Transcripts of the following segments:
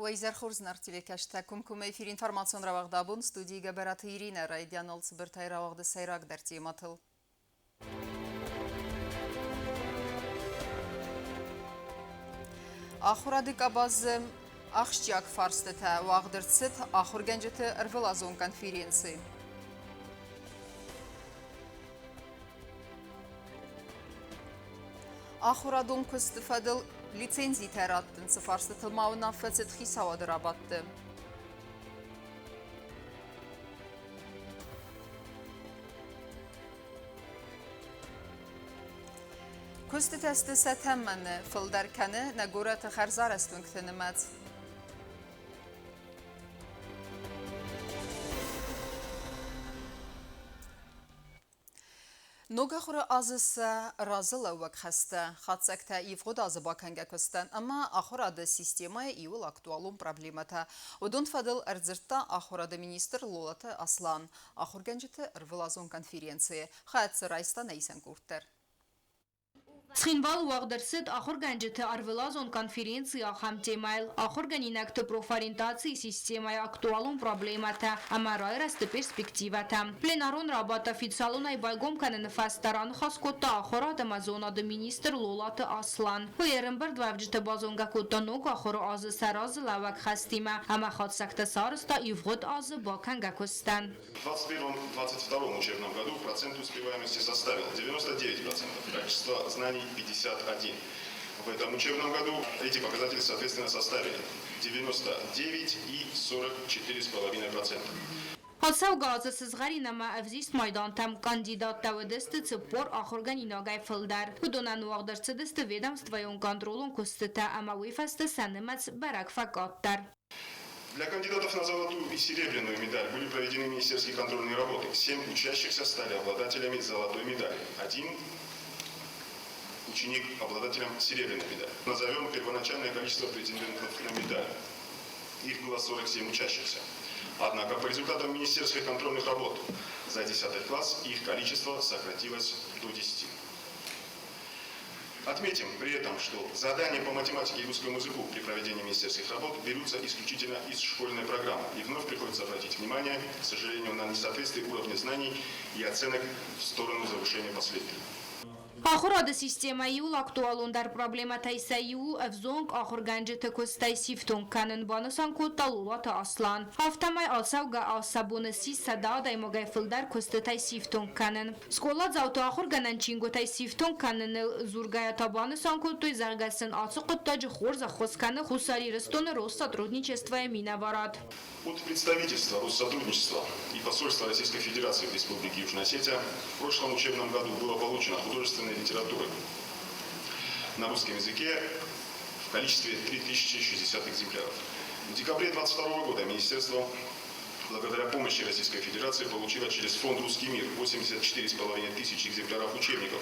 Уӕ хорз нарт телекӕсджытӕ, комкоммӕ эфир информацион рауагъд абон студийы Гӕбӕраты Иринӕ райдианыл цыбыртӕй рауагъды сӕйрагдӕр темӕтыл. Ахуырады къабазы ахсджиаг фарстытӕ уагъд ӕрцыд ахуыргӕнджыты ӕрвылазон конференци. Ахуырадон куысты фӕдыл лицензитӕ раттын цы фарстытыл ма уынаффӕ цыд хицауады рабадты. Куыстытӕ сты сӕ тӕмӕны, фылдӕр кӕны нӕ горӕты хӕрзарӕзт уынгты нымӕц. Ног ахуыры азы сӕ разылӕууӕг хӕстӕ, хатдзӕгтӕ ивгъуыд азы бакӕнгӕ куыстӕн ӕмӕ ахуырады системӕйы иууыл актуалон проблемӕтӕ. Уыдон фӕдыл ӕрдзырдта ахуырады министр Лолаты Аслан ахуыргӕнджыты ӕрвылазон конференцийы. Хӕццӕ райста нӕ исӕн къорд дӕр. Цхинвалы уагъд ӕрцыд ахуыргӕнджыты ӕрвылазон конференци ахӕм темӕйыл «Ахуыргӕнинӕгты профориентацийы системӕйы актуалон проблемӕтӕ ӕмӕ райрӕзты перспективӕтӕ». Пленарон рабадт официалонӕй байгом кӕныны фӕстӕ раныхас кодта ахуырад ӕмӕ зонады министр Лолаты Аслан. Уый ӕрӕмбырдуӕвджыты базонгӕ кодта ног ахуыры азы сӕ разылӕууӕг хӕстимӕ ӕмӕ хатдзӕгтӕ сарӕзта ивгъуыд азы бакӕнгӕ куыстӕн. В 2021-2022 учебном году процент успеваемости составил 99%, качество знаний 51%. В этом учебном году эти показатели, соответственно, составили 99,44,5%. Ацӕугӕ азы сызгъӕрин ӕмӕ ӕвзист майдантӕм кандидаттӕ уыдысты 40 ахуыргӕнинагӕй фылдӕр. Уыдонӕн уагъд ӕрцыдысты ведомствӕйон контролон куыстытӕ ӕмӕ уый фӕстӕ сӕ нымӕц бӕрӕг фӕкъаддӕр. Для кандидатов на золотую и серебряную медаль были проведены министерские контрольные работы. Семь учащихся стали обладателями золотой медали. Один ученик обладателем серебряной медали. Назовем первоначальное количество претендентов на медаль. Их было 47 учащихся. Однако по результатам министерских контрольных работ за 10 класс их количество сократилось до 10. Отметим при этом, что задания по математике и русскому языку при проведении министерских работ берутся исключительно из школьной программы. И вновь приходится обратить внимание, к сожалению, на несоответствие уровня знаний и оценок в сторону завышения последних. Ахуырады системӕ иууыл актуалондӕр проблемӕтӕй сӕ иу у ӕвзонг ахуыргӕнджыты куыстӕй сифтонг кӕнын, банысан кодта Лолаты Аслан. Афтӕмӕй ацӕугӕ аз сӕ бон ссис 100 адӕймагӕй фылдӕр куыстытӕй сифтонг кӕнын. Скъоладзауты ахуыргӕнӕн чингуытӕй сифтонг кӕныныл дзургӕйӕ та банысан кодтой, зӕгъгӕ сын ацы хъуыддаджы хорз ӕххуыс кӕны Хуссар Ирыстоны Россотрудничествойы минӕварад. От представительства Россотрудничества и посольства Российской Федерации в Республике Южная Осетия в прошлом учебном году было получено художественной литературы на русском языке в количестве 3060 экземпляров. В декабре 2022 года Министерство благодаря помощи Российской Федерации получило через фонд «Русский мир» 84,5 тысяч экземпляров учебников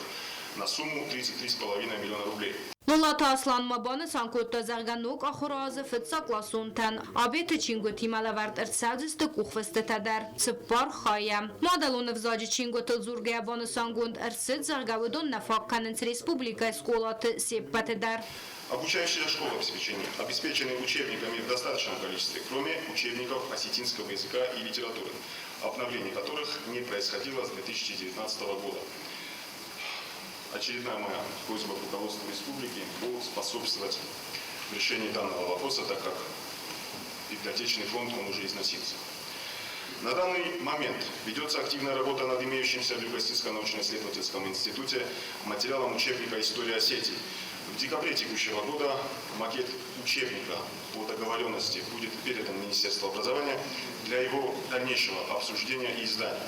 на сумму 33,5 миллиона рублей. Лолаты Аслан ма банысан кодта, зӕгъгӕ, ног ахуыры азы фыццагкъласонтӕн абеты чингуытимӕ лӕвӕрд ӕрцӕудзысты къухфыстытӕ дӕр цыппар хайӕ. Мадӕлон ӕвзаджы чингуытыл дзургӕйӕ банысангонд ӕрцыд, зӕгъгӕ, уыдон нӕ фаг кӕнынц республикӕйы скъолаты се ппӕты дӕр. Обучающая школа обеспечения обеспечены учебниками в достаточном количестве, кроме учебников осетинского языка и литературы, обновление которых не происходило с 2019 года. Очередная моя просьба к руководству республики способствовать в решении данного вопроса, так как библиотечный фонд, он уже износился. На данный момент ведется активная работа над имеющимся в Юго-Осетинском научно-исследовательском институте материалом учебника «История Осетии». В декабре текущего года макет учебника по договоренности будет передан Министерству образования для его дальнейшего обсуждения и издания.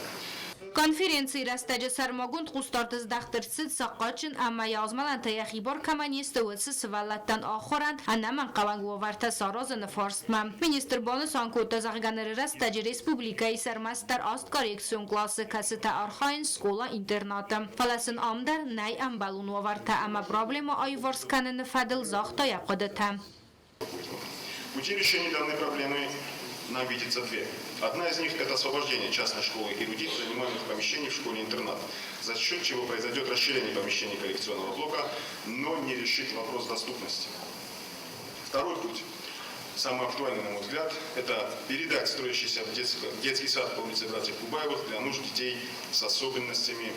Конференцийы рӕстӕджы сӕрмагонд хъусдард здӕхт ӕрцыд сахъатджын ӕмӕ йӕ азмӕлӕнтӕ йӕхи бар кӕмӕн не сты, уыцы сывӕллӕттӕн ахуырӕн ӕнӕмӕнгхъӕуӕг уавӕртӕ саразыны фарстмӕ. Министр банысан кодта, зӕгъгӕ, ныры рӕстӕджы республикӕйы ис ӕрмӕстдӕр аст коррекцион къласы, кӕцытӕ архайынц скъола-интернаты. Фӕлӕ сын ам дӕр нӕй ӕмбӕлон уавӕртӕ ӕмӕ проблемӕ аиуварс кӕныны фӕдыл загъта йӕ хъуыдытӕ. Пути решения данной проблемы нам видится две. Одна из них – это освобождение частной школы «Эрудит» занимаемых помещений в школе-интернат, за счет чего произойдет расширение помещений коррекционного блока, но не решит вопрос доступности. Второй путь. Самый актуальный, на мой взгляд, это передать строящийся детский сад по улице братьев Кубаевых для нужд детей с особенностями,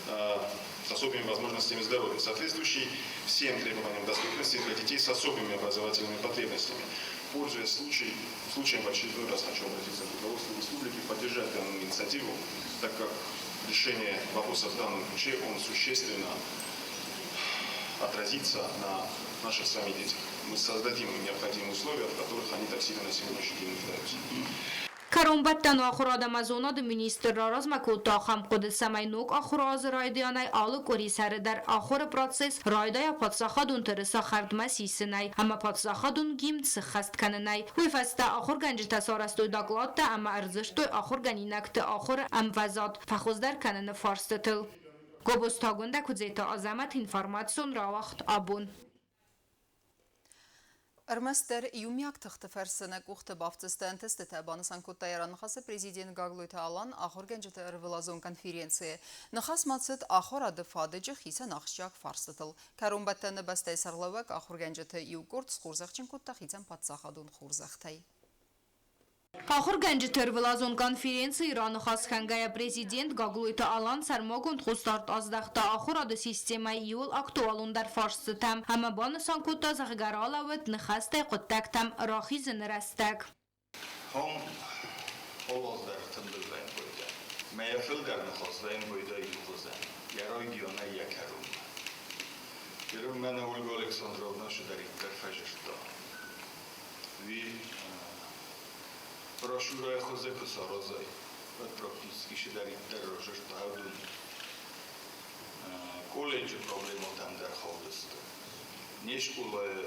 с особыми возможностями здоровья, соответствующий всем требованиям доступности для детей с особыми образовательными потребностями. Пользуясь случаем, в очередной раз хочу обратиться к руководству республики, поддержать данную инициативу, так как решение вопроса в данном ключе, он существенно отразится на наших с вами детях. Мы создадим им необходимые условия, в которых они так сильно на сегодняшний день нуждаются. Кӕронбӕттӕны ахуырад ӕмӕ зонады министр раразмӕ кодта ахӕм хъуыды, цӕмӕй ног ахуыры азы райдианӕй алы къуырисӕры дӕр ахуыры процесс райдайа паддзахадон тырыса хӕрдмӕ сисынӕй ӕмӕ паддзахадон гимн сыххӕст кӕнынӕй. Уый фӕстӕ ахуыргӕнджытӕ сарӕзтой докладтӕ ӕмӕ ӕрдзырдтой ахуыргӕнинӕгты ахуыры ӕмвӕзад фӕхуыздӕр кӕныны фарстытыл. Гобозты Агуындӕ Куыдзеты Азӕмӕт информацион рауагъд абон. Ӕрмӕстдӕр иумиаг тыхты фӕрцы нӕ къухты бафтдзысты ӕнтыстытӕ, банысан кодта йӕ раныхасы президент Гаглойты Алан ахуыргӕнджыты ӕрвылазон конференцийы. Ныхас ма цыд ахуырады фадыджы хицӕн ахсджиаг фарстытыл. Кӕронбӕттӕны бӕстӕйы сӕргълӕууӕг ахуыргӕнджыты иу къорд схорзӕхджын кодта хицӕн паддзахадон хорзӕхтӕй. Ахуыргӕнджыты ӕрвылазон конференцийы раныхас кӕнгӕйӕ президент Гаглойты Алан сӕрмагонд хъусдард аздӕхта ахуырады системӕйы иууыл актуалондӕр фарстытӕм ӕмӕ банысан кодта, зӕгъгӕ, ралӕууыд ныхӕстӕй хъуыддӕгтӕм рахизыны рӕстӕг. Хом холоздӕр тымбылвӕн бойдӕ. Мӕйӕ фылдӕр ныхосвӕн бойдӕ иухуызӕн, йӕ райдианӕй йӕ кӕронмӕ. Ирон мӕнӕ Ольга Александровна цыдӕриддӕр фӕзырдта. Уый брошюрӕйы хуызы куы саразай, уӕд практически цыдӕриддӕр разырдта уыдон колледжы проблемӕтӕм дӕр хаудысты, не скъолайы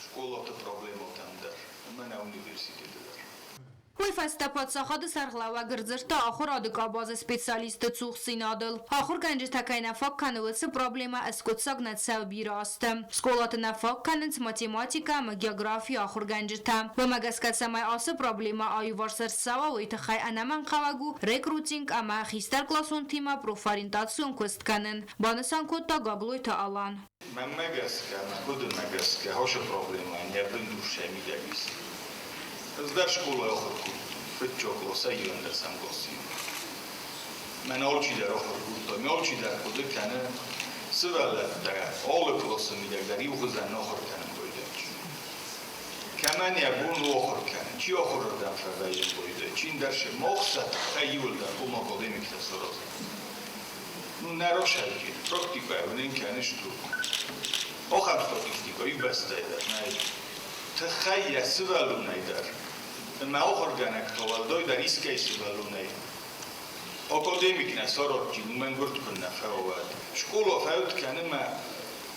скъолаты проблемӕтӕм дӕр ӕмӕ нӕ университеты дӕр. Уый фӕстӕ паддзахады сӕргълӕууӕг ӕрдзырдта ахуырады къабазы специалистты цухдзинадыл. Ахуыргӕнджытӕ кӕй нӕ фаг кӕны, уыцы проблемӕ ӕскъуыддзаг нӕ цӕуы бирӕ азты. Скъолаты нӕ фаг кӕнынц математикӕ ӕмӕ географийы ахуыргӕнджытӕ. Уымӕ гӕсгӕ цӕмӕй ацы проблемӕ аиуварс ӕрцӕуа, уый тыххӕй ӕнӕмӕнгхъӕуӕг у рекрутинг ӕмӕ хистӕркъласонтимӕ профориентацион куыст кӕнын, банысан кодта Гаглойты Алан. Мӕнмӕ гӕсгӕ, мӕ хъуыдымӕ гӕсгӕ, хосы проблемӕ не бындур сӕ мидӕг ис. Ӕз дӕр скъолайы ахуыр кодтон, фыццаг къласӕй иуӕндӕсӕм къласы. Мӕн алчидӕр ахуыр кодта, ме алчидӕр хъуыды кӕны, сывӕллӕттӕ алы къласы мидӕг дӕр иухуызӕн ахуыр кӕнын байдайынц. Кӕмӕн йӕ бон у ахуыр кӕнын, чи ахуырырдӕм фӕвӕййы байдайы, чи ндӕр сы, мах сӕ тыххӕй иуылдӕр хъуамӕ академиктӕ саразӕм. Ну, нӕ росӕйки, практикӕ уынын кӕныс ту. Ахӕм статистикӕ иу бӕстӕйы дӕр нӕй. Тыххӕй йӕ сывӕллонӕй дӕр ӕмӕ ахуыргӕнӕг та уӕлдайдӕр искӕй сывӕллонӕй. Академик нӕ сарадджын, уымӕн гуырд куыннӕ фӕуа, уӕд. Скъола фӕуд кӕны мӕ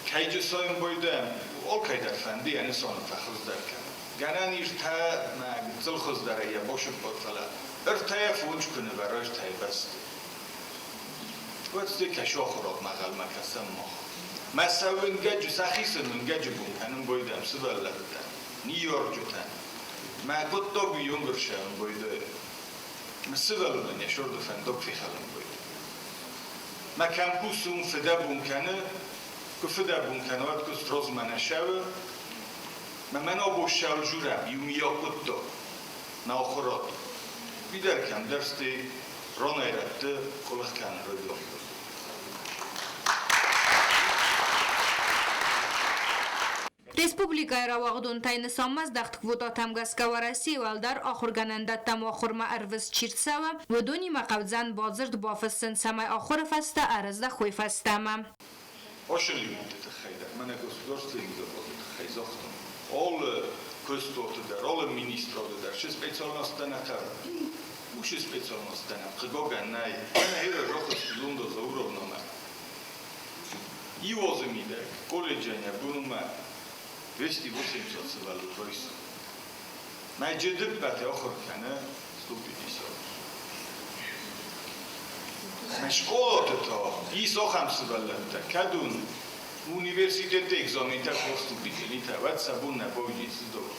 кӕйджы сайын байдайӕм, алкӕй дӕр фӕнды йӕ нысаны фӕхуыздӕр кӕнын. Гӕнӕн ис та мӕ гыццыл хуыздӕрӕй йӕ басыппар, фӕлӕ ӕртӕйӕ фондз куы нывӕра ӕртӕйы бӕсты. Уӕд сты кӕсы ахуырадмӕ ӕнхъӕлмӕ кӕсӕм мах. Мӕ сӕ уынгӕджы, сӕхицӕн уынгӕджы бон кӕнын байдайӕм сывӕллӕттӕн, ныййарджытӕн. Мӕ хъуыддаг уыйонг ӕрсӕвын байдайы. Мӕ сывӕллонӕн йӕ сӕрды фӕндаг фехӕлын байдайы. Мӕ кӕм кусы, уым фыдӕбон кӕны, куы фыдӕбон кӕны, уӕд куыст размӕ нӕ сӕвы. Мӕ мӕн абон ссӕуы журӕм, иумиаг хъуыддаг, нӕ ахуырад. Уый дӕр кӕмдӕр стӕй ранӕй-рӕтты къуылых кӕнын райдыдтой. Республикӕйы рауагъдонтӕй нысанмӕздӕхт квотатӕм гӕсгӕ Уӕрӕсейы уӕлдӕр ахуыргӕнӕндӕттӕм ахуырмӕ ӕрвыст чи рцӕуы, уыдонимӕ хъӕудзӕн бадзырд бафыссын, цӕмӕй ахуыры фӕстӕ ӕрыздӕхой фӕстӕмӕ. Ошелимонты тыххӕй дӕр, мӕнӕ государственный заказы тыххӕй загътон. Алы куыстуаты дӕр, алы министрады дӕр цы специальносттӕ нӕ хъӕуы, уыцы специальносттӕ нӕм, хъыгагӕн, нӕй. Мӕнӕ Ира рахызт Лонда Зауровнамӕ. Иу азы мидӕг колледжӕн йӕ бонмӕ 280 сывӕллон райсы. Мӕ джедыппӕты ахуыр кӕны 150. Мӕ скъолаты та ис ахӕм сывӕллӕттӕ, кӕд уын университеты экзаментӕ поступителитӕ, уӕд сӕ бон нӕ бауыди сыздӕхт.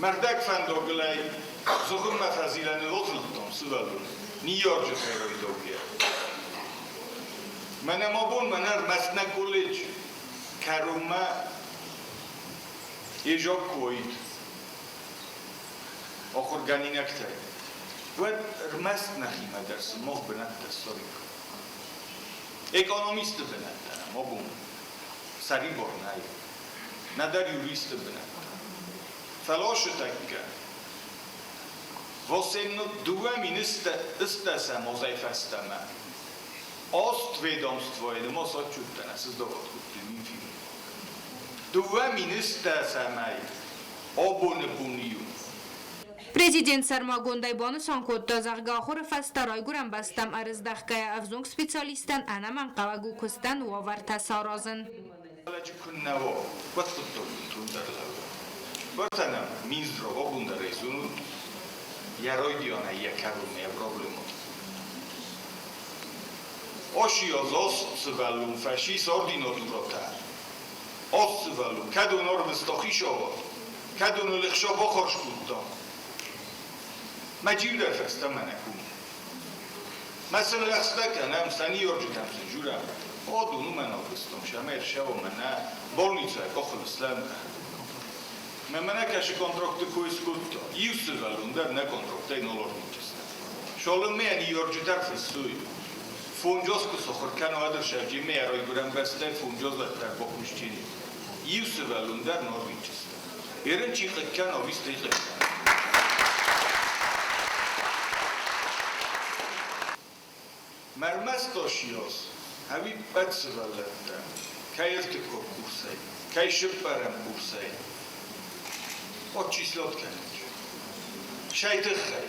Мӕрдӕг фӕндагыл ӕй зыгъуыммӕ фӕзилӕны азылдтам сывӕллоны, ныййарджытӕй райдаугӕйӕ. Мӕнӕ ма бон мӕнӕ ӕрмӕст нӕ колледж кӕронмӕ. Ежок куы уаид ахуыргӕнинӕгтӕй, уӕд ӕрмӕст нӕхимӕ дӕр цы мах бынӕттӕ ссариккам. Экономисты бынӕттӕ нӕм абон сӕрибар нӕй, нӕдӕр юристы бынӕттӕ. Фӕлӕ ацы тӕккӕ 2010 азӕй фӕстӕмӕ аст ведомствойы нымӕц отчуттӕ сыздӕхт Минфин. 2010-ӕй абоны бон иу. Президент сӕрмагондӕй банысан кодта, зӕгъгӕ, ахуыры фӕстӕ райгуырӕн бӕстӕм ӕрыздӕхгӕйӕ ӕвзонг специалисттӕн ӕнӕмӕнгхъӕуӕг у куыстӕн уавӕртӕ саразын. Лӕджы куыннӕ уа, уӕд хъуыддаг бынтондӕр лӕууы. Уӕртӕ нӕм Минздрав абон дӕр ӕй зонут, йӕ райдианӕй йӕ кӕронмӕ йӕ проблемӕтӕ. Оси az azt сывӕллон фӕсис ординатурӕтӕ. Аст сывӕллон, кӕдон ӕрвыста хицауад, кӕдоныл ӕхца бахарз кодта. Мӕ джиудӕр фӕстӕмӕ нӕ комы. Мӕ сын лӕгъстӕ кӕнӕм, сӕ ныййарджытӕм сын дзурӕм, адон уымӕн арвыстон, сӕмӕ ӕрцӕуа мӕнӕ больницӕйы къахыл слӕм кӕнӕм. Мӕ мӕнӕ кӕсы контракты кой скодта. Иу сывӕллон дӕр нӕ контрактӕй нал арвитдзысты. Цалынмӕ йӕ ныййарджытӕ ӕрфыссой, фондз куы сахуыр кӕна, уӕд ӕрсӕвджимӕ йӕ райгуырӕн бӕстӕйы фондз лӕгтӕ бакусджыни. Иу сывӕллон дӕр нал арвитдзысты. Ерын чи хъыг кӕна, уый стӕй хъыг кӕна. Мӕрмӕст осиос, ӕви ппӕт сывӕллӕттӕ, кӕй ӕртыккаг курсӕй, кӕй сыппӕрӕм курсӕй отчислят кӕнынц. Сӕй тыххӕй.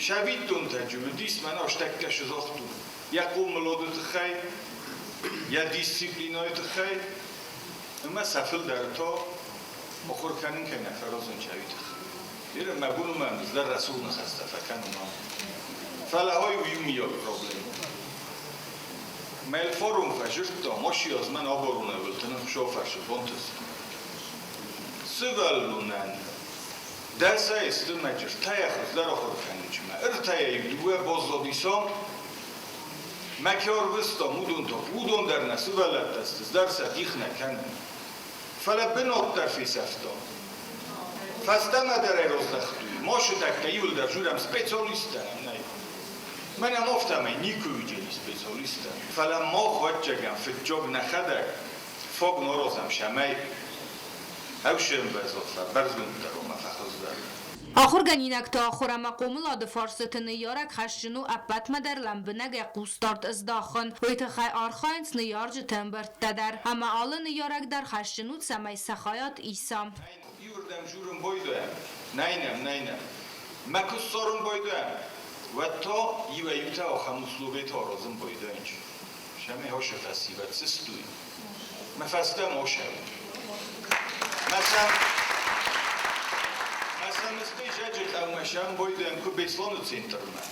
Сӕвиттонтӕджы уыдис мӕн астӕккӕ сызагътон йӕ хъомылады тыххӕй, йӕ дисциплинӕйы тыххӕй ӕмӕ сӕ фылдӕр та ахуыр кӕнын кӕй нӕ фӕразын чайы тыххӕй. Бирӕ мӕ бон у мӕ дӕр рӕсугъд ныхӕстӕ фӕкӕнын ам. Фӕлӕ ай у иумиаг проблемӕ. Мӕлфорум фӕзырдта, маши аз мӕн аборонӕвылты ныхсофӕрсы бонтыс. Сывӕллонӕн дӕсӕй сты мӕджы ртӕйӕ хуыздӕр ахуыр кӕнынчмӕ. Ӕртӕйӕ иу дыууӕ баззадисам, мӕ кӕрвыстам, уыдон та уыдон дӕр нӕ сывӕллӕттӕ сты, дӕр сӕ дих нӕ кӕнын. Фӕлӕ бынат дӕр фесӕфтам. Фӕстӕмӕ дӕр ӕрӕздӕхтой. Машинӕгтӕ иуылдӕр журӕм специалисттӕ нӕм нӕй. Мӕнӕн афтӕмӕй никуы уыдзӕни специалисттӕ. Фӕлӕ мах ӕвӕццӕгӕн фыццаг нӕхӕдӕг фаг наразӕм, цӕмӕй ӕфсӕнвӕрзад фӕбӕрзонддӕр ӕмӕ фӕхуыздӕр. Ахуыргӕнинӕгты ахуыр ӕмӕ хъомылады фарстыты ныййарӕг хӕсджын у ӕппӕтмӕ дӕр лӕмбынӕгӕй хъусдард ыздахын. Уый тыххӕй архайынц ныййарджыты ӕмбырдтӕ дӕр. Ӕмӕ алы ныййарӕг дӕр хӕсджын у, цӕмӕй сӕ хайад иса. Иуырдӕм журын байдайӕм, нӕй нӕм, нӕй нӕм. Мӕ куы ссарын байдайӕм, уӕд та иуӕй-иутӕ ахӕм условиятӕ аразын байдайынц. Сӕмӕй ашы фӕсивӕд сыстуй. Мӕ фӕстӕ ма сӕуы. Мӕ сӕм мӕ сӕм стӕй зӕджы хъӕумӕ сӕм байдайӕм куы Бесланы центрмӕ.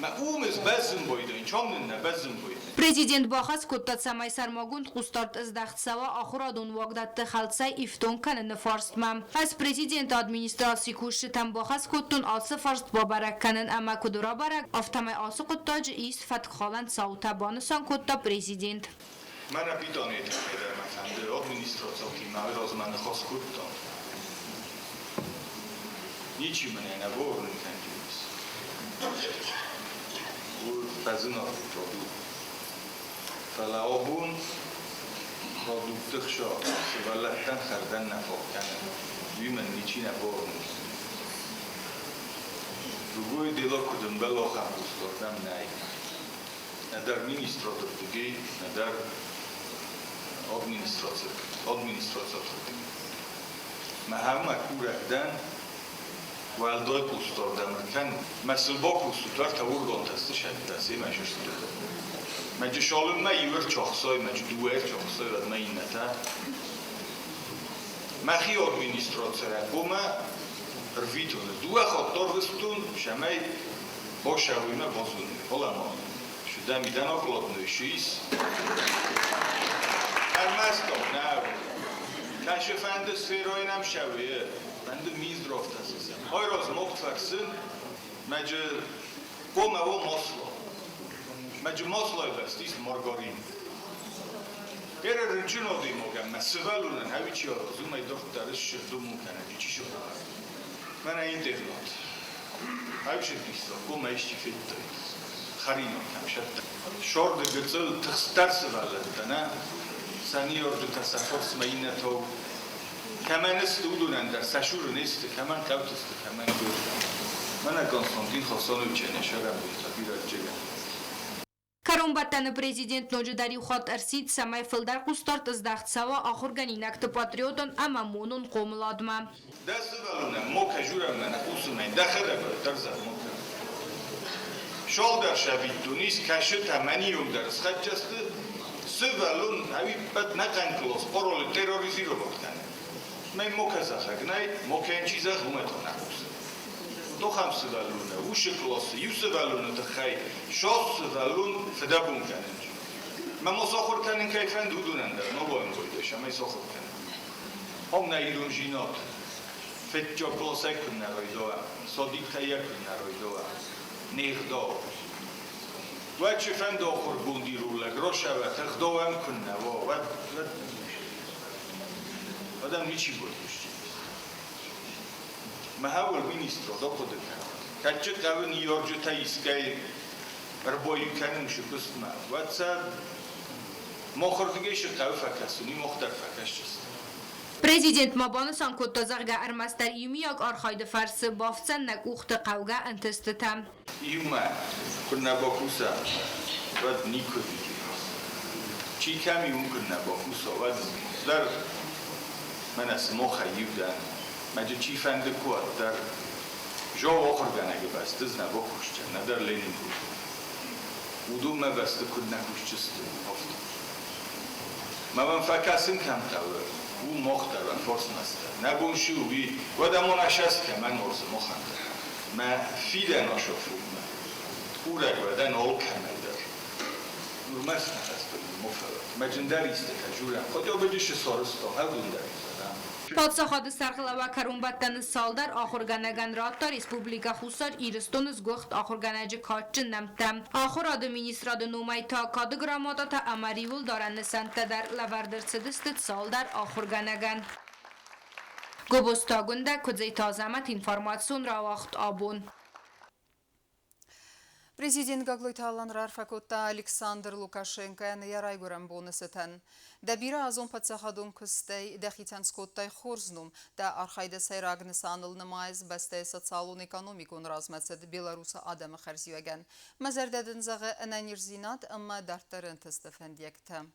Мӕ умыс бӕззын байдайын, чом нын нӕ бӕззын байдайын. Президент бахӕс кодта, цӕмӕй сӕрмагонд хъусдард здӕхт цӕуа ахуырадон уагдӕтты хӕлцӕй ифтонг кӕныны фарстмӕ. Ӕз президенты администрацийы кусджытӕн бахӕс кодтон ацы фарст бабӕрӕг кӕнын ӕмӕ куыд рабӕрӕг, афтӕмӕй ацы хъуыддаджы ис фӕткхалӕн цаутӕ, банысан кодта президент. Мӕнӕ питанийы тыххӕй дӕр мӕ фӕнды администрациятимӕ размӕ ныхас кодтам. Ничи мын ӕй нӕ бауырнын кӕндзӕнис. У фӕзынаргъ продукт. Фӕлӕ абон продукты хсӕн сывӕллӕттӕн хӕрдӕн нӕ фаг кӕны. Уый мын ничи нӕ бауырнын кӕндзӕн. Другое дело, куыд ӕмбӕлы ахӕм хъусдардӕм нӕй. Нӕдӕр министрады рдыгӕй, нӕдӕр администрацийы рдыгӕй. Мӕхӕмӕ курӕг дӕн, уӕлдай хъусдардӕм ӕркӕнут. Мӕ сыл бакусут, ӕртӕ органтӕ сты сӕттӕ, семӕ сысты. Мӕджы цалынмӕ иу ӕрчахсай, мӕджы дыууӕ ӕрчахсай, уӕдмӕ иннӕтӕ. Мӕхи администрацийӕ комӕ ӕрвитон. Дыууӕ хатт арвыстон, цӕмӕй башӕуимӕ базоной. Фӕлӕ ма сюда мидӕн окладной ис. Ӕрмӕст нӕ кӕсы фӕнды сферойы нӕм сӕуы, фӕнды Минздравтӕ сысӕм. Айраз мохт фӕрсын, мӕджы комӕ масло. Мӕджы маслойы бӕсты ис маргарин. Рынчын адӕймагӕн мӕ сывӕллонӕн ӕви чи аразы, уымӕй дарддӕр ссырдымон кӕнӕ чи сыхъуыды. Мӕнӕ интернат. Ӕвзӕрдиссаг, уым ӕй исчи федтаид. Хӕринаг кӕм сӕтты. Сорды гыццыл тыхстдӕр сывӕллӕттӕ, нӕ? Сӕ ныййарджытӕ сӕ фосмӕ иннӕтау кӕмӕн сты, уыдонӕн дӕр сӕ суры не сты, кӕмӕн хъӕуты сты, кӕмӕн горӕты. Мӕнӕ Константин Хасановичӕн йӕ сӕрӕнбонтӕ бирӕ джегӕн. Кӕронбӕттӕны президент ноджыдӕр иу хатт ӕрсидт, цӕмӕй фылдӕр хъусдард здӕхт цӕуа ахуыргӕнинӕгты патриотон ӕмӕ монон хъомыладмӕ. Дӕ сывӕллонӕн мокӕ журӕммӕ нӕ хъусынӕй дӕхӕдӕг уӕддӕр зӕгъ мокӕ. Солдӕр сӕвиттон ис, кӕсытӕ мӕнион дӕр схӕццӕ сты, сывӕллон ӕвиппӕт нӕхъӕн класс паролы терроризировать кӕны. Мӕ мокӕ зӕгъӕг нӕй, мокӕйӕн чи зӕгъы, уымӕ та нӕ хъусы. Тохӕм сывӕллоны, уыцы классы иу сывӕллоны тыххӕй сӕ сывӕллон фыдӕбон кӕнын. Мӕ ма сахуыр кӕнын кӕй фӕнды, уыдонӕн дӕр ногӕй цӕмӕй сахуыр кӕнын. Ам нӕ ирондзинад фыццаг классӕй куыннӕ райдайа, садиктӕй йӕ куыннӕ райдайа, не гъдау. Уӕд чи фӕнды ахуыргонд ирон лӕг рацӕуӕд, ӕгъдау ӕм куыннӕ уа, уӕд, уӕд, уӕд ӕм ничи бакусдзӕн. Мӕхӕуыл министрад ахъуыды кӕнӕд. Кӕд хъӕуы ныййарджытӕ искӕй ӕрбаиу кӕнын сӕ куыстмӕ, уӕд сӕ махырдыгӕй сӕ хъӕуы фӕкӕсын, уый мах дӕр фӕкӕсдзыстӕм. Президент ма банысан кодта, зӕгъгӕ, ӕрмӕстдӕр иумиаг архайды фӕрцы бафтдзӕн нӕ къухты хъӕугӕ ӕнтыстытӕ. Иумӕ куы нӕ бакуса, уӕд никуы Чи кӕм и, уым куы нӕ бакуса, уӕд дӕр мӕнӕ сымахӕй иу дӕн. Мӕджы чи фӕнды куы уӕд дӕр Жо ахуыргӕнӕджы бӕсты ӕз нӕ бакусдзӕн, нӕдӕр Ленин кодта. Уыдон мӕ бӕсты куыд нӕ кусдзысты, афтӕ. Мӕ мӕм фӕкӕсын кӕм хъӕуы, уым мах дӕр уӕм форсмастер. Нӕ бон цы у, уый, уӕд амон асӕст кӕмӕн уарзы махӕн дӕр. Мӕ фидӕн асафонмӕ курӕг уӕ дӕн алкӕмӕй дӕр. Нурмӕ сныхӕстон мо фӕлӕ. Мӕ джиндӕр истытӕ журӕн, хотя бы дисы сарызта, хӕдундӕр изӕрӕн. Паддзахады сӕргълӕууӕг кӕронбӕттӕны цалдӕр ахуыргӕнӕгӕн радта Республикӕ Хуссар Ирыстоны сгуыхт ахуыргӕнӕджы кадджын нӕмттӕ. Ахуырады министрады номӕй та кады грамотатӕ ӕмӕ риуылдарӕн нысӕнттӕ дӕр лӕвӕрд ӕрцыдысты цалдӕр ахуыргӕнӕгӕн. Гобозты Агуындӕ, Куыдзойты Азӕмӕт, информацион рауагъд абон. Президент Гаглойты Алан раарфӕ кодта Александр Лукашенкойӕн йӕ райгуырӕн боны цытӕн. Дӕ бирӕазон паддзахадон куыстӕй дӕхицӕн скодтай хорз ном, дӕ архайды сӕйраг нысаныл нымайыс бӕстӕйы социалон-экономикон размӕцыд Беларусы адӕмы хӕрзиуӕгӕн. Мӕ зӕрдӕ дын зӕгъы ӕнӕниздзинад ӕмӕ дарддӕры ӕнтысты фӕндиӕгтӕ.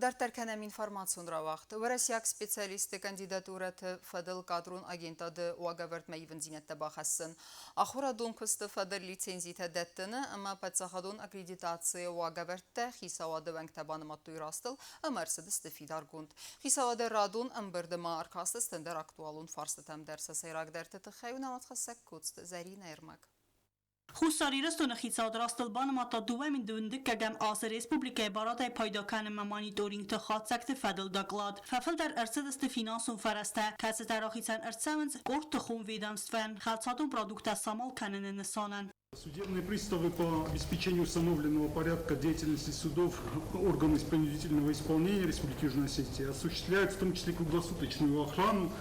Дарддӕр кӕнӕм информацион рауагъд. Уӕрӕсейаг специалистты кандидатурӕты фӕдыл кадрон агентады уагӕвӕрдмӕ ивындзинӕдтӕ бахӕссын, ахуырадон куысты фӕдыл лицензитӕ дӕттыны ӕмӕ паддзахадон аккредитацийы уагӕвӕрдтӕ хицауады уӕнгтӕ банымадтой растыл ӕмӕ ӕрцыдысты фидаргонд. Хицауады радон ӕмбырды ма ӕркастысты ӕндӕр актуалон фарстытӕм дӕр сӕ сӕйрагдӕрты тыххӕй уынаффӕхӕссӕг Коцты Зӕринӕ ӕрмӕг. Хуссар Ирыстоны хицауад растыл банымадта 2012 азы республикӕйы барадӕй пайда кӕнынмӕ мониторингты хатдзӕгты фӕдыл доклад. Фӕфылдӕр ӕрцыдысты финансон фӕрӕзтӕ, кӕцытӕ рахицӕн ӕрцӕуынц къорд тыхон ведомствӕйӕн хӕлцадон продукттӕ самал кӕныны нысанӕн. Судебные приставы по обеспечению установленного порядка деятельности судов органов принудительного исполнения Республики Южная Осетия осуществляют в том числе круглосуточную охрану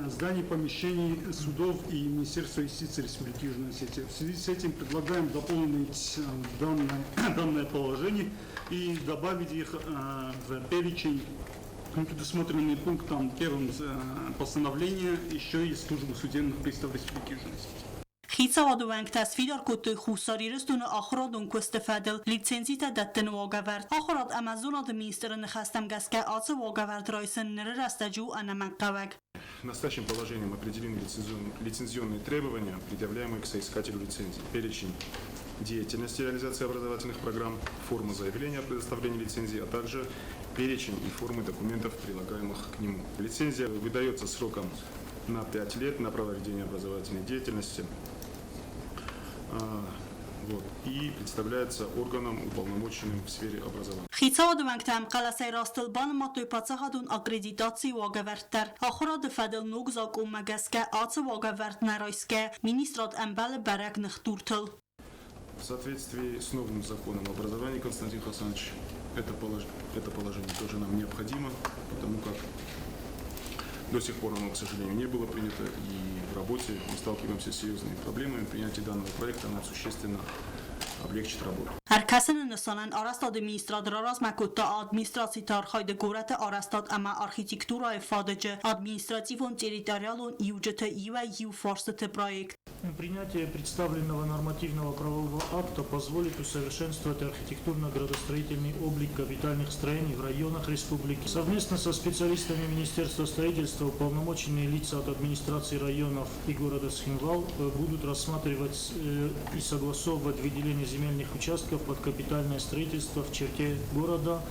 зданий, помещений судов и Министерства юстиции Республики Южная Осетия. В связи с этим предлагаем дополнить данное положение и добавить их в перечень, предусмотренный пунктом первым постановления, еще и службу судебных приставов Республики Южная Осетия. Хицауады уӕнгтӕ сфидар кодтой Хуссар Ирыстоны ахуырадон куысты фӕдыл лицензитӕ дӕттыны уагӕвӕрд. Ахуырад ӕмӕ зонады министры ныхӕстӕм гӕсгӕ ацы уагӕвӕрд райсын ныры рӕстӕджы у ӕнӕмӕнгхъӕуӕг. Настоящим положением определены лицензионные требования, предъявляемые к соискателю лицензии. Перечень деятельности реализации образовательных программ, форма заявления о предоставлении лицензии, а также перечень и формы документов, прилагаемых к нему. Лицензия выдается сроком на 5 лет на право ведения образовательной деятельности. Вот, и представляется органом, уполномоченным в сфере образования. Хицауады уӕнгтӕ ӕмхъӕлӕсӕй растыл банымадтой паддзахадон аккредитацийы уагӕвӕрд дӕр. Ахуырады фӕдыл ног закъонмӕ гӕсгӕ ацы уагӕвӕрд нӕ райсгӕ, министрад ӕмбӕлы бӕрӕг ныхдуртыл. В соответствии с новым законом образования, Константин Хасанович, это, полож... это положение тоже нам необходимо, потому как до сих пор оно, к сожалению, не было принято, и в работе мы сталкиваемся с серьезными проблемами. Принятие данного проекта нам существенно облегчит работу. Ӕркӕсыны нысанӕн арӕзтады министрад раразмӕ кодта администрациты архайды горӕты арӕзтад ӕмӕ архитектурӕйы фадыджы административон-территориалон иуджыты иуӕй-иу фарстыты проект. Принятие представленного нормативного правового акта позволит усовершенствовать архитектурно-градостроительный облик капитальных строений в районах республики. Совместно со специалистами Министерства строительства уполномоченные лица от администрации районов и города Цхинвал будут рассматривать и согласовывать выделение земельных участков под капитальное строительство в черте города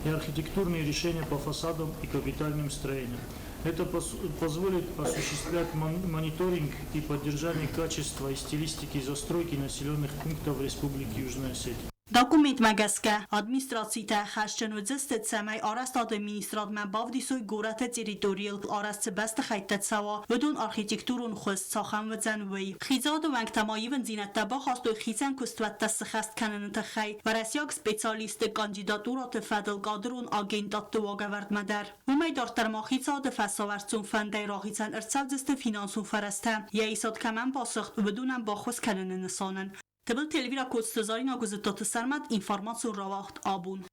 и архитектурные решения по фасадам и капитальным строениям. Это позволит осуществлять мониторинг и поддержание качества и стилистики застройки населенных пунктов Республики Южная Осетия. Документмӕ гӕсгӕ, администрацитӕ хӕсджын уыдзысты, цӕмӕй арӕзтады министрадмӕ бавдисой горӕты территорийыл арӕзт цы бӕстыхӕйттӕ цӕуа, уыдон архитектурон хуыз цахӕм уыдзӕн, уый. Хицауады уӕнгтӕ ма ивындзинӕдтӕ бахастой хицӕн куыстуӕттӕ сыххӕст кӕныны тыххӕй уӕрӕсейаг специалистты кандидатурӕты фӕдыл кадрон агентадты уагӕвӕрдмӕ дӕр. Уымӕй дарддӕр ма хицауады фӕсауӕрцон фӕндӕй рахицӕн ӕрцӕудзысты финансон фӕрӕзтӕ, йӕ исад кӕмӕн басыгъд, уыдонӕн баххуыс кӕныны нысанӕн. Тыбылты Эльвира Коцты Зарина Гуызыттаты Сӕрмӕт информацион рауагъд абон.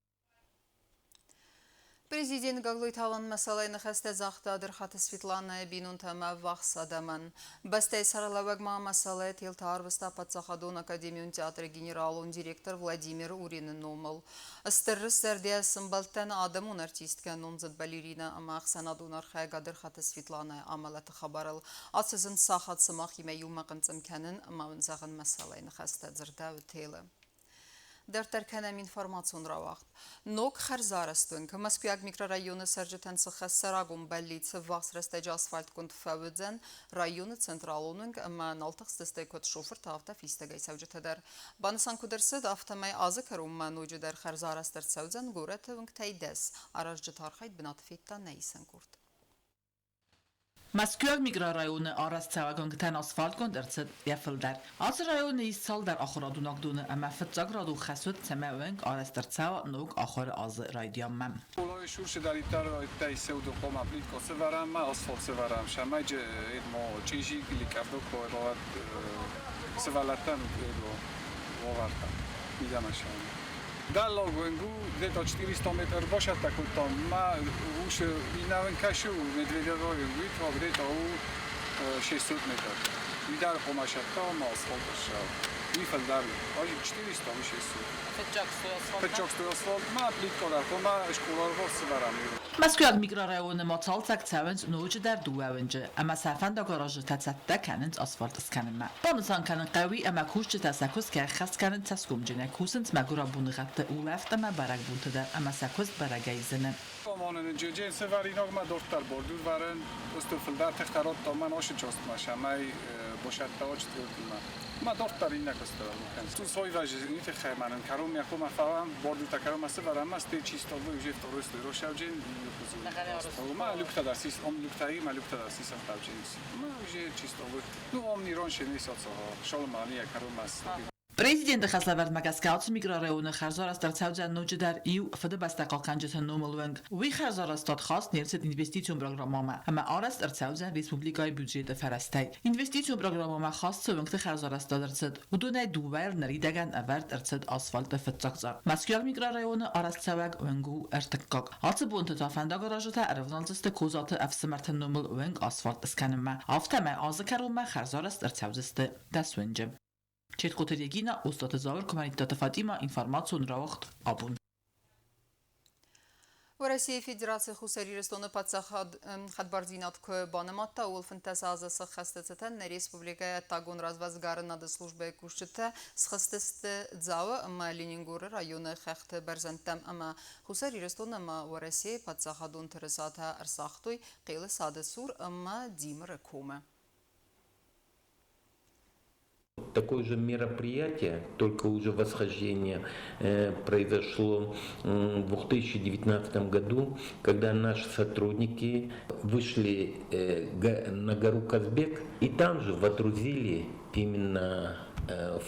Президент Гаглойты Алан мӕсӕлӕй ныхӕстӕ загъта Адырхаты Светланӕйы бинонтӕ ӕмӕ ӕввахс адӕмӕн. Бӕстӕйы сӕргълӕууӕг ма мӕсӕлӕй телтӕ арвыста Паддзахадон академион театры генералон директор Владимир Урины номыл. Стыр зӕрдӕ сымбӕлдтӕн адӕмон артисткӕ, номдзыд балеринӕ ӕмӕ ӕхсӕнадон архайӕг Адырхаты Светланӕйы амӕлӕты хабарыл. Ацы зын сахат сымахимӕ иумӕ хъынцъым кӕнын ӕмӕ уын зӕгъын мӕсӕлӕй ныхӕстӕ дзырдӕуы телы. Дарддӕр кӕнӕм информацион рауагъд. Ног хӕрзарӕзт уынг Мӕскуыйаг микрорайоны цӕрджытӕн цы хӕссы рагон бӕллиц ввахс рӕстӕджы асфальтгонд фӕуыдзӕн районы централон уынг ӕмӕ нал тыхстысты куыд шофыртӕ, афтӕ фистӕгӕй цӕуджытӕ дӕр. Банысан куыд ӕрцыд, афтӕмӕй азы кӕронмӕ ноджыдӕр хӕрзарӕзт ӕрцӕудзӕн горӕты уынгтӕй 10. Аразджыты архайд бынаты федта нӕ исӕн къорд. Мӕскуыйаг микрорайоны арӕзтцӕуӕг уынгтӕн асфальтгонд ӕрцыд йӕ фылдӕр. Ацы районы ис цалдӕр ахуырадон уагдоны ӕмӕ фыццаградон хӕс уыд, цӕмӕй уынг арӕзт ӕрцӕуа ног ахуыры азы райдианмӕ. Скъолайы сюрседӕриддӕр ӕддӕй цӕуды хъуамӕ плиткъо сӕвӕрӕм ӕмӕ асфальт сӕвӕрӕм, цӕмӕй едмо чъизи или кӕрдо сывӕллӕттӕн уавӕртӕ мидӕмӕ ссарын. Дӕллаг уынг у где-то 400 метр бацӕттӕ кодтам. Мӕ ус иннӕ кӕсы у Медведевойы уый где-то у 600 метр. Уый дӕр хъуамӕ сӕтта ӕмӕ асфальт ссар. Уый фылдӕр у. 400 у 600. Фыццаг стой асфальт ма плитка дӕр хъуамӕ скъолайы сӕвӕрӕм. Мӕскуыйаг микрорайоны ма цалцӕг цӕуынц ноджыдӕр дыууӕ уынджы ӕмӕ сӕ фӕндагаразджытӕ цӕттӕ кӕнынц асфальт скӕнынмӕ. Банысан кӕнын хъӕуы ӕмӕ кусджытӕ сӕ куыст кӕй ӕххӕст кӕнынц цӕсгомджынӕй, кусынц мӕгуырӕбоныгъӕдты улӕфт ӕмӕ бӕрӕгбонты дӕр ӕмӕ сӕ куыст бӕрӕгӕй зыны. Амонын сӕвӕринагмӕ дарддӕр бордюр устур фылдӕр тыхтӕ радта мӕн ашы частмӕ, цӕмӕй босӕтта четвертимӕ. Ма дарддӕр иннӕ куыстӕ кӕн. Сойвӕжы тыххӕй мӕнӕн кӕронмӕ хъуамӕ фӕуӕм, бордюртӕ кӕронмӕ сӕвӕрӕм, стӕй чистовой уже второй слой росӕвджын Ма люкта дӕр сис, ом люктаи, ма люкта дӕр сисам тавджин. Ма уже чистовой. Ну, ом нирон ше не соцо, шолмани кӕронмӕ. Президенты хӕслӕвӕрдмӕ гӕсгӕ ацы микрорайоны хӕрзарӕзт ӕрцӕудзӕн ноджыдӕр иу Фыдыбӕстӕ хъахъхъӕнджыты номыл уынг. Уый хӕрзарӕзтад хаст не рцыд инвестицион программӕмӕ ӕмӕ арӕзт ӕрцӕудзӕн республикӕйы бюджеты фӕрӕзтӕй. Инвестицион программӕмӕ хаст цы уынгты хӕрзарӕзтад ӕрцыд, уыдонӕй дыууӕйыл ныридӕгӕн ӕвӕрд ӕрцыд асфальты фыццаг цъар. Мӕскуыйаг микрорайоны арӕзтцӕуӕг уынг у ӕртыккаг. Ацы бонты та фӕндагаразджытӕ ӕрӕвналдзысты Козаты ӕфсымӕрты номыл уынг асфальт скӕнынмӕ. Афтӕмӕй азы кӕронмӕ хӕрзарӕзт ӕрцӕудзысты 10 уынджы. Четхъоты Регина, Остъаты Зауыр, Куымӕридтаты Фатимӕ, информацион рауагъд абон. Уӕрӕсейы Федераци Хуссар Ирыстоны паддзахад хӕдбардзинад куы банымадта, ууыл 15 азы сӕххӕсты цытӕн нӕ республикӕйы ӕддагон развӕдсгарынады службӕйы кусджытӕ схызтысты Дзауы ӕмӕ Ленингоры районы хӕхты бӕрзӕндтӕм ӕмӕ Хуссар Ирыстон ӕмӕ Уӕрӕсейы паддзахадон тырысатӕ ӕрсагътой Хъелы цады цур ӕмӕ Димыры комы. Такое же мероприятие, только уже восхождение, произошло в 2019 году, когда наши сотрудники вышли на гору Казбек и там же водрузили именно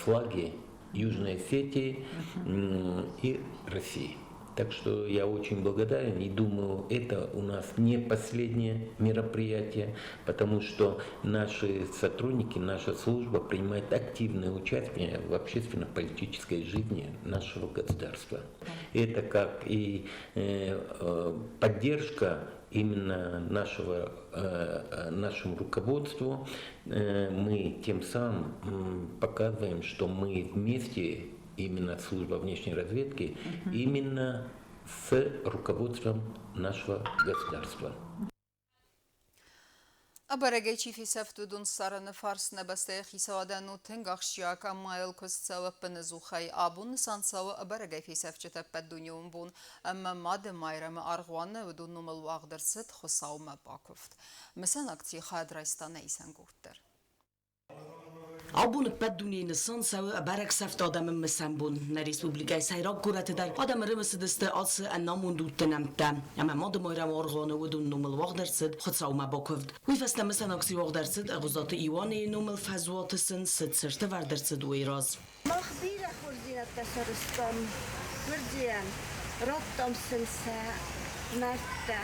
флаги. Южной Осетии и России. Так что я очень благодарен и думаю, это у нас не последнее мероприятие, потому что наши сотрудники, наша служба принимает активное участие в общественно-политической жизни нашего государства. Это как и поддержка именно нашему руководству. Мы тем самым показываем, что мы вместе, именно служба внешней разведки, именно с руководством нашего государства. Ӕбӕрӕгӕй чи фесӕфт, уыдон ссарыны фарст нӕ бӕстӕйы хицауадӕн у тынг ахсджиаг ӕмӕ йыл куыст цӕуы ӕппынӕдзухӕй. Абон нысан цӕуы ӕбӕрӕгӕй фесӕфджыты ӕппӕтдунеон бон ӕмӕ Мады Майрӕмы аргъуаны уыдон номыл уагъд ӕрцыд Хуыцаумӕ бакуывд. Мысӕн акцийы хайад райста нӕ исӕнгорд дӕр. Абон ӕппӕт дунейы нысан цӕуы ӕбӕрӕг сӕфт адӕмы мысӕн бон. Нӕ республикӕйы сӕйраг горӕты дӕр адӕм ӕрымысыдысты ацы ӕнамонд удты нӕмттӕ. Ӕмӕ Мады Майрӕмы аргъуаны уыдон номыл уагъд ӕрцыд Хуыцаумӕ бакуывд. Уый фӕстӕ мысӕн акци уагъд ӕрцыд Ӕгъуызаты Иуанейы номыл фӕзуаты сын цы цырт ӕвӕрд ӕрцыд, уый раз. Мах бирӕ хорздзинӕдтӕ сарӕзтам гуырдзийӕн, радтам сын сӕ мӕрдтӕ.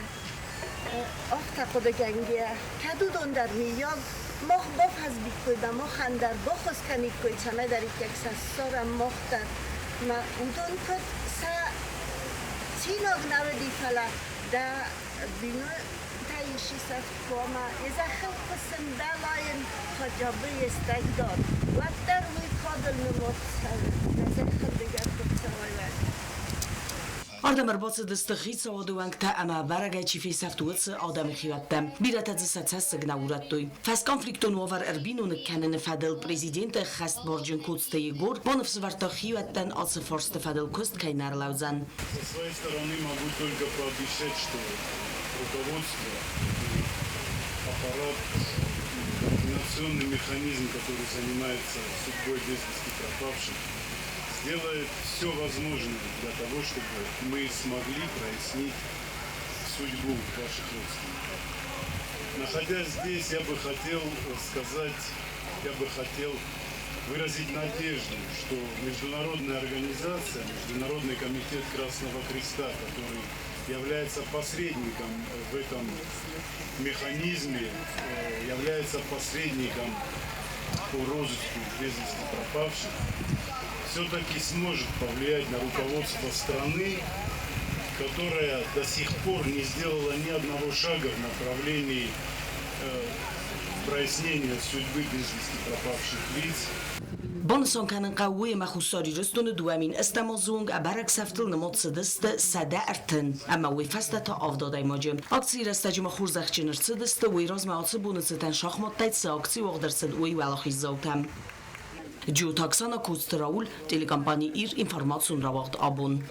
Афтӕ хъуыдыгӕнгӕ, кӕд уыдон дӕр миййаг мах бафӕзмиккой ӕмӕ махӕн дӕр баххуыс кӕниккой, цӕмӕйдӕриддӕр сӕ ссарӕм мах дӕр. Мӕ уыдон куыд сӕ цинаг нӕ уыди, фӕлӕ дӕ бинонтӕ исчи сӕфт куы ӕмӕ йӕ зӕххыл куы сымбӕла йын хотя бы естӕгдӕр, уӕддӕр уый кадыл нымад цӕуы, дӕ зӕххыл дыгӕр куы цӕуай, уӕд. Ардӕм ӕрбацыдысты хицауады уӕнгтӕ ӕмӕ бӕрӕгӕй чи фесӕфт, уыцы адӕмы хиуӕттӕ. Бирӕтӕ дзы сӕ цӕссыг нӕ урӕдтой. Фӕсконфликтон уавӕр ӕрбиноныг кӕныны фӕдыл президенты ӕххӕстбарджын Коцты Егор баныфсӕвӕрдта хиуӕттӕн ацы фарсты фӕдыл куыст кӕй нӕ ӕрлӕудзӕн. Со своей стороны могу только пообещать, что руководство и аппарат, координационный механизм, который занимается судьбой без вести пропавших, сделает все возможное для того, чтобы мы смогли прояснить судьбу ваших родственников. Находясь здесь, я бы хотел сказать, я бы хотел выразить надежду, что международная организация, Международный комитет Красного Креста, который является посредником в этом механизме, является посредником по розыску без вести пропавших, все-таки сможет повлиять на руководство страны, которая до сих пор не сделала ни одного шага в направлении прояснения судьбы без вести пропавших лиц. Банысан кӕнын хъӕуы уый, ӕмӕ Хуссар Ирыстоны 2008 азы онг ӕбӕрӕг сӕфтыл нымад цыдысты 130 ӕмӕ уый фӕстӕ та авд адӕймаджы. Акцийы рӕстӕджы ма хорзӕхджын ӕрцыдысты, уый размӕ ацы боны цытӕн шахматтӕй цы акци уагъд ӕрцыд, уый уӕлахиздзаутӕ. Джиоты Оксана, Коцты Рауль, телекомпани «Ир», информацион рауагъд «Абон».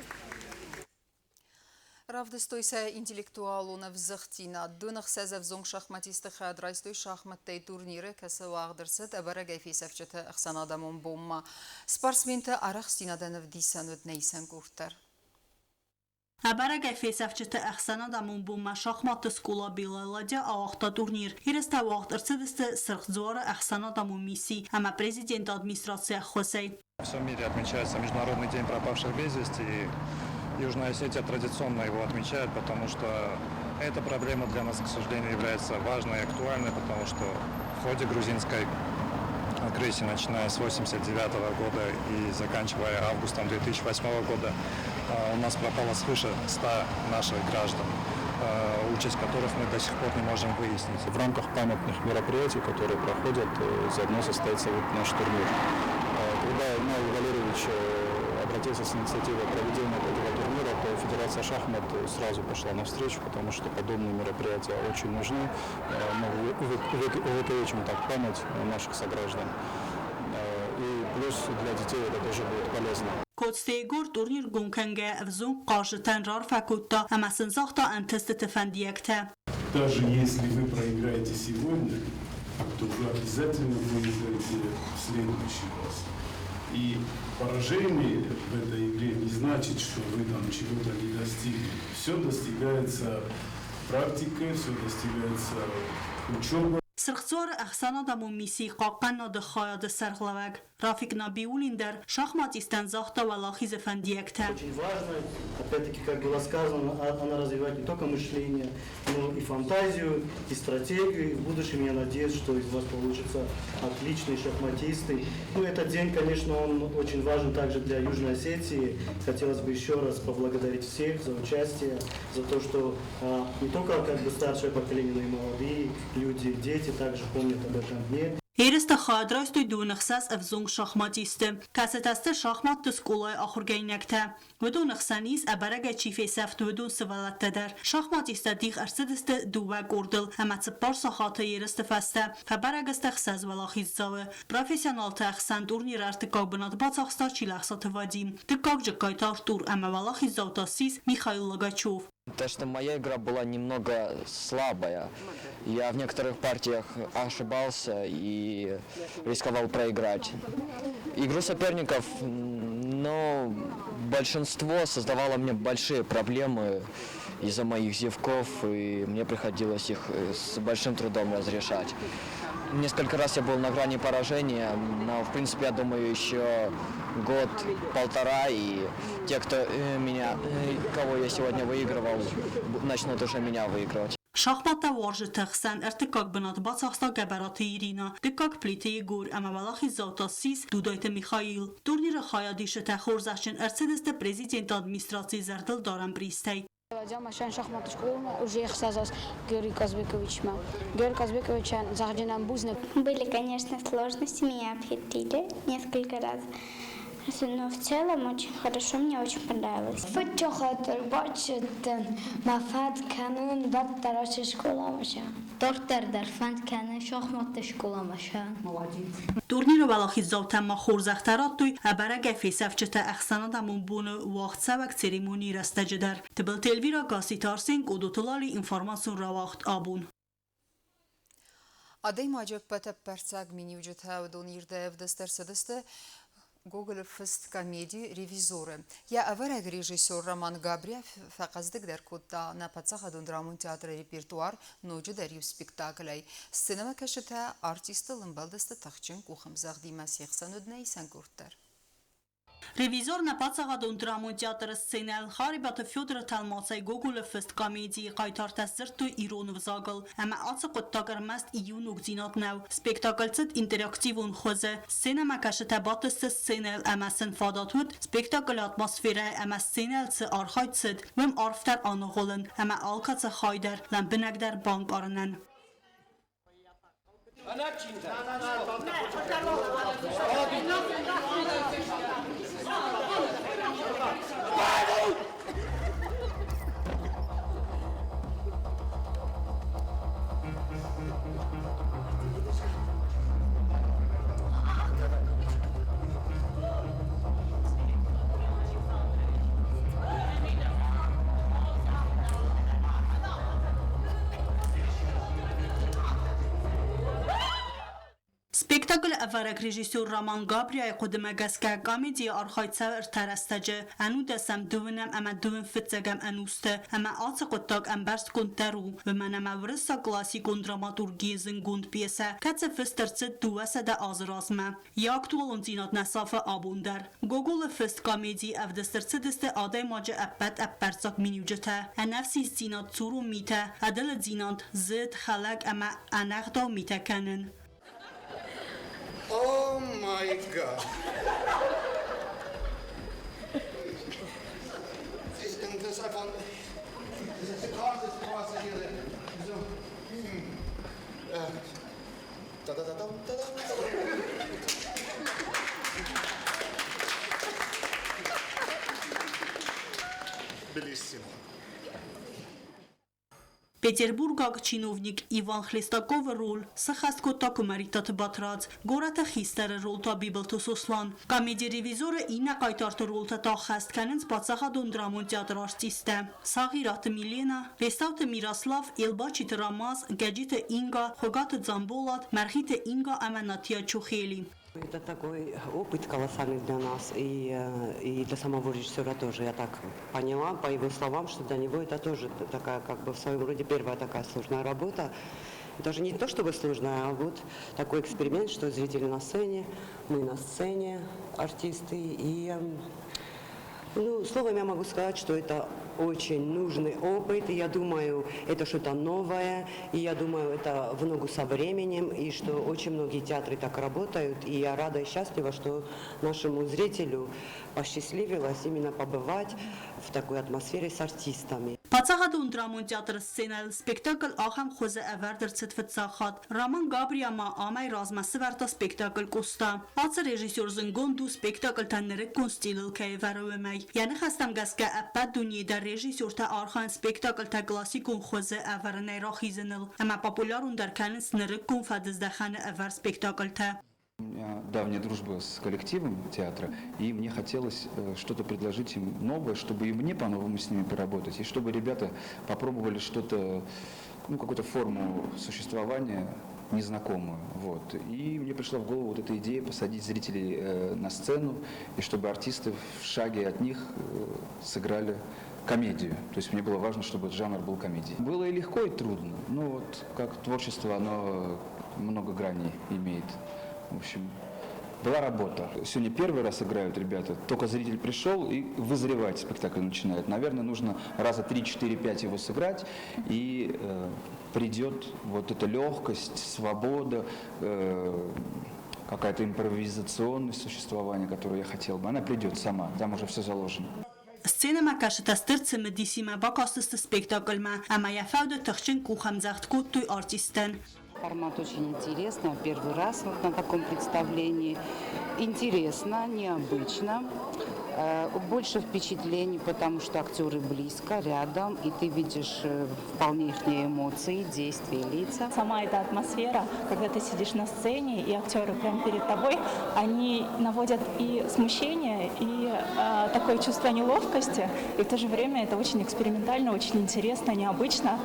Равдыстой сӕ интеллектуалон ӕвзыгъддзинад. 26 ӕвзонг шахматисты хайад райстой шахматтӕй турниры, кӕцы уагъд ӕрцыд ӕбӕрӕгӕй фесӕфджыты ӕхсӕнадӕмон бонмӕ. Спортсменты арӕхстдзинадӕн ӕвдисӕн уыд нӕ исӕн къорд дӕр. Ӕбӕрӕгӕй фесӕфджыты ӕхсӕнадӕмон бонмӕ шахматты скъола «Белая ладья» ауагъта турнир. Ерыстӕ уагъд ӕрцыдысты Сырх Дзуары ӕхсӕнадӕмон мисси ӕмӕ президенты администрацийы ӕххуысӕй. В всем мире отмечается Международный день пропавших без вести, и Южная Осетия традиционно его отмечает, потому что эта проблема для нас, к сожалению, является важной и актуальной, потому что в ходе грузинской агрессии, начиная с 1989 года и заканчивая августом 2008 года, у нас пропало свыше 100 наших граждан, участь которых мы до сих пор не можем выяснить. В рамках памятных мероприятий, которые проходят, заодно состоится вот наш турнир. Когда Наиль Валерьевич обратился с инициативой проведения этого турнира, то Федерация шахмат сразу пошла навстречу, потому что подобные мероприятия очень нужны. Мы увековечим так память наших сограждан. И плюс для детей это тоже будет полезно. Коцты Егор турнир гом кӕнгӕ ӕвзонг хъазджытӕн раарфӕ кодта ӕмӕ сын загъта ӕнтыстыты фӕндиӕгтӕ. Даже если вы проиграете сегодня, то вы обязательно выиграете в следующий раз. И поражение в этой игре не значит, что вы там чего-то не достигли. Все достигается практикой, все достигается учебой. Сырх Дзуары ӕхсӕнадӕмон миссийы хъахъхъӕнынады хайады сӕргълӕууӕг. Рафик Набиуллин дӕр шахматисттӕн загъта уӕлахизы фӕндиӕгтӕ. Очень важно, опять-таки, как было сказано, она развивает не только мышление, но и фантазию, и стратегию. И в будущем я надеюсь, что из вас получатся отличные шахматисты. Ну, этот день, конечно, он очень важен также для Южной Осетии. Хотелось бы еще раз поблагодарить всех за участие, за то, что не только как бы старшее поколение, но и молодые люди, дети также помнят об этом дне. Ерысты хайад райстой 62 ӕвзонг шахматисты, кӕцытӕ сты шахматты скъолайы ахуыргӕнинӕгтӕ. Уыдоны хсӕн ис, ӕбӕрӕгӕй чи фесӕфт, уыдон сывӕллӕттӕ дӕр. Шахматисттӕ дих ӕрцыдысты дыууӕ къордыл ӕмӕ 4 сахаты ерысты фӕстӕ фӕбӕрӕг сты ӕхсӕз уӕлахиздзауы. Профессионалты ӕхсӕн турниры ӕртыккаг бынат бацахста Чилӕхсаты Вадим, дыккаг Джыккайты Артур ӕмӕ уӕлахиздзау та ссис Михаил Логачев. То, что моя игра была немного слабая. Я в некоторых партиях ошибался и рисковал проиграть. Игру соперников, но большинство создавало мне большие проблемы из-за моих зевков, и мне приходилось их с большим трудом разрешать. Несколько раз я был на грани поражения, но, в принципе, я думаю, еще год-полтора, и те, кто меня, кого я сегодня выигрывал, начнут уже меня выигрывать. Шахматтӕ уарзджыты хсӕн ӕртыккаг бынат бацахста Гӕбӕраты Ирина, дыккаг Плиты Егор ӕмӕ уӕлахиздзау та ссис Дудайты Михаил. Турниры хайадисджытӕ хорзӕхджын ӕрцыдысты президенты администрацийы зӕрдылдарӕн призтӕй. Ӕвӕдза, шахматы скъоламӕ уже ӕхсӕз аз Георгий Казбековичмӕ. Георгий Казбековичӕн зӕгъджынӕн бузныг. Были, конечно, сложности, меня обхитрили несколько раз. Но в целом очень хорошо, мне очень понравилось. Фыццаг бачыдтӕн мӕ фӕнд кӕнын дарддӕр ацы скъоламӕ. Дарддӕр дӕр фӕнд кӕнын шахматты скъоламӕ. Турниры уӕлахиздзаутӕн ма хорзӕхтӕ радтой ӕбӕрӕгӕй фесӕфджыты ӕхсӕнадӕмон боны уагъдцӕуӕг церемонийы рӕстӕджы дӕр. Тыбылты Эльвира, Гасситы Арсен, Къодоты Лали, информацион рауагъд «Абон». Адӕймаджы ӕппӕт ӕппӕрццаг миниуджытӕ уыдон ирдӕй ӕвдыст ӕрцыдысты Гоголы фыст комеди «Ревизоры». Йӕ ӕвӕрӕг режиссер Роман Габриа фӕхъӕздыгдӕр кодта нӕ паддзахадон драмон театры репертуар ноджыдӕр иу спектаклӕй. Сценӕмӕкӕсджытӕ артисттыл ӕмбӕлдысты тыхджын къухӕмдзӕгъдимӕ, се хсӕн уыд нӕ исӕн къорд дӕр. Ревизор нӕ паддзахадон драмон театры сценӕйыл Харебаты Федоры тӕлмацӕй Гоголы фыст комедийы хъайтартӕ сдзырдтой ирон ӕвзагыл. Ӕмӕ ацы хъуыддаг ӕрмӕст иу ногдзинад нӕу. Спектакль цыд интерактивон хуызы. Сценӕмӕкӕсджытӕ бадтысты сценӕйыл ӕмӕ сын фадат уыд спектаклы атмосферӕйы ӕмӕ сценӕйыл цы архайд цыд, уым арфдӕр аныгъуылын ӕмӕ алкӕцы хай дӕр лӕмбынӕгдӕр банкъарынӕн. Спектаклы ӕвӕрӕг режиссер Роман Габриайы хъуыдымӕ гӕсгӕ комедийы архайд цӕуы ӕртӕ рӕстӕджы, ӕнудӕсӕм, дыууынӕм ӕмӕ дыууын фыццӕгӕм ӕнусты, ӕмӕ ацы хъуыддаг ӕмбӕрстгонд дӕр у, уымӕн ӕмӕ уырыссаг классикон драматургийы зындгонд пьесӕ, кӕцы фыст ӕрцыд 200 азы размӕ, йӕ актуалондзинад нӕ сафы абон дӕр. Гоголы фыст комедийы ӕвдыст ӕрцыдысты адӕймаджы ӕппӕт ӕппӕрццаг миниуджытӕ, ӕнӕфсисдзинад, цурон митӕ, ӕдылыдзинад, зыд, хӕлӕг ӕмӕ ӕнӕгъдау митӕ кӕнын. Oh my God! Das ist einfach. Das ist quasi hier. So. Da, da, da, da, da, da. Bellissimo. Петербургаг чиновник Иван Хлестаковы роль сӕххӕст кодта Куымӕридтаты Батрадз, горӕты хистӕры роль та Бибылты Сослан. Комеди «Ревизор»-ы иннӕ хъайтарты ролтӕ та ӕххӕст кӕнынц паддзахадон драмон театры артисттӕ Сагъираты Милена, Бестауты Мирослав, Елбачиты Рамаз, Гӕджиты Инга, Хуыгаты Дзамболат, Мӕргъиты Инга ӕмӕ Натия Чухели. Это такой опыт колоссальный для нас и для самого режиссера тоже. Я так поняла по его словам, что для него это тоже такая, как бы в своем роде первая такая сложная работа. Даже не то чтобы сложная, а вот такой эксперимент, что зрители на сцене, мы на сцене, артисты. И, ну, словом, я могу сказать, что это очень нужный опыт, и я думаю, это что-то новое, и я думаю, это в ногу со временем, и что очень многие театры так работают, и я рада и счастлива, что нашему зрителю посчастливилось именно побывать в такой атмосфере с артистами. Паддзахадон драмон театры сценӕйыл спектакль ахӕм хуызы ӕвӕрд ӕрцыд фыццаг хатт. Роман Габриа ма амӕй размӕ сывӕрдта спектакль Къоста. Ацы режиссер зындгонд у спектакльтӕ нырыккон стилыл кӕй ӕвӕры, уымӕй. Йӕ ныхӕстӕм гӕсгӕ ӕппӕт дунейы дӕр режиссертӕ архайынц спектакльтӕ классикон хуызы ӕвӕрынӕй рахизыныл ӕмӕ популярондӕр кӕнынц нырыккон фӕдыздӕхӕны ӕвӕрд спектакльтӕ. У меня давняя дружба с коллективом театра, и мне хотелось что-то предложить им новое, чтобы и мне по-новому с ними поработать, и чтобы ребята попробовали что-то, ну, какую-то форму существования незнакомую. Вот. И мне пришла в голову вот эта идея посадить зрителей на сцену, и чтобы артисты в шаге от них сыграли комедию. То есть мне было важно, чтобы этот жанр был комедией. Было и легко, и трудно. Ну вот как творчество, оно много граней имеет. В общем, была работа. Сегодня первый раз играют ребята, только зритель пришел и вызревать спектакль начинает. Наверное, нужно раза 3, 4, 5 его сыграть, и придет вот эта легкость, свобода, какая-то импровизационность существования, которую я хотел бы, она придет сама, там уже все заложено. Сценӕмӕкӕсджытӕ стыр цымыдисимӕ бакастысты спектаклмӕ ӕмӕ йӕ фӕуды тыхджын къухӕмдзӕгъд кодтой артисттӕн. Формат очень интересный. Первый раз вот на таком представлении. Интересно, необычно. Больше впечатлений, потому что актеры близко, рядом, и ты видишь вполне их эмоции, действия, лица. Сама эта атмосфера, когда ты сидишь на сцене, и актеры прямо перед тобой, они наводят и смущение, и такое чувство неловкости, и в то же время это очень экспериментально, очень интересно, необычно.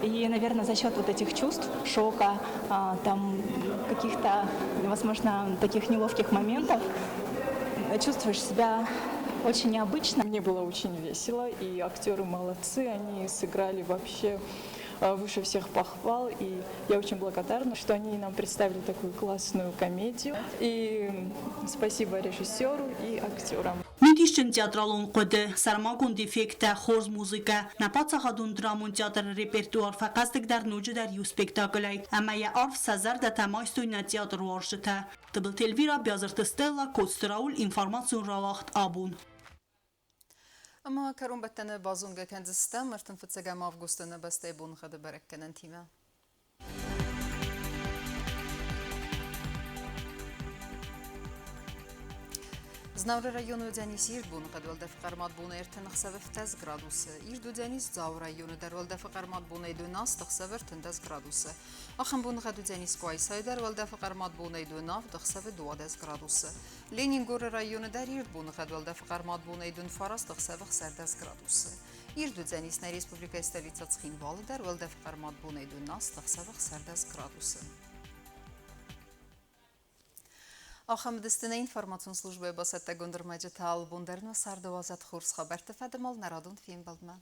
И, наверное, за счет вот этих чувств, шока, там каких-то, возможно, таких неловких моментов, чувствуешь себя очень необычно. Мне было очень весело, и актеры молодцы, они сыграли вообще выше всех похвал, и я очень благодарна, что они нам представили такую классную комедию. И спасибо режиссеру и актерам. Мидисджын театралон хъуыды, сӕрмагонд эффекттӕ, хорз музыкӕ. Нӕ паддзахадон драмон театры репертуар фӕхъӕздыгдӕр ноджыдӕр иу спектаклӕй, ӕмӕ йӕ арф сӕ зӕрдӕтӕм айстой нӕ театруарзджытӕ. Тыбылты Эльвира, Биазырты Стелла, Коцты Рауль, информацион рауагъд Абон. Ӕмӕ кӕронбӕттӕны базонгӕ кӕндзыстӕм 35 августы нӕ бӕстӕйы боныгъӕды бӕрӕггӕнӕнтимӕ. Знауыры районы уыдзӕнис ирд боныхъӕд, уӕлдӕфы хъӕрмад бонӕй 30 ӕхсӕвы 17 градусы. Ирд уыдзӕнис Дзауы районы дӕр, уӕлдӕфы хъӕрмад бонӕй 28 ӕхсӕвы 13 градусы. Ахӕм боныгъӕд уыдзӕнис Къуайсайы дӕр, уӕлдӕфы хъӕрмад бонӕй 27 ӕхсӕвы 12 градусы. Ленингоры районы дӕр ирд боныгъӕд, уӕлдӕфы хъӕрмад бонӕй 29 ӕхсӕвы 16 градусы. Ирд уыдзӕнис нӕ республикӕйы столицӕ Цхинвалы дӕр, уӕлдӕфы хъӕрмад бонӕй 28 ӕхсӕвы 16 градусы. Ахӕм уыдысты нӕ информацион службӕйы бацӕттӕгонд ӕрмӕджытӕ. Алыбон дӕр нӕ царды уадзӕд хорз хабӕртты фӕдыл нӕ радон фембӕлдмӕ.